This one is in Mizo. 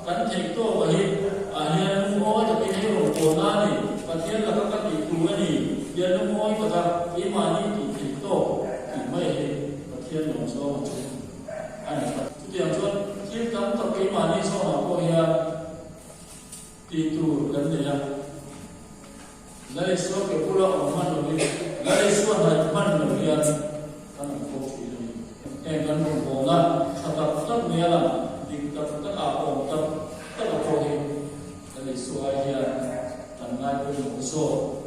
Kan theih tawk a hi ah hian lungawi takin hei rawngbawlna a ni, Pathian laka ka tih tur a ni tia lungawi taka keimahni tih theih tawk tih mai hi Pathian lawm zawng a chu a ni. Chutiang chuan thil tam tak keimahni zawnah pawh hian tih tur kan nei a. Lalisua ke bula awm hman lovin, Lalisua hnaih hman lo hian kan awm fo thin a ni. Heng kan rawngbawlna tha tak tak nia lang, dik tak tak ah awm tak tak a pawh hi Lalisua ai hian kan ngaipawimawh zawk.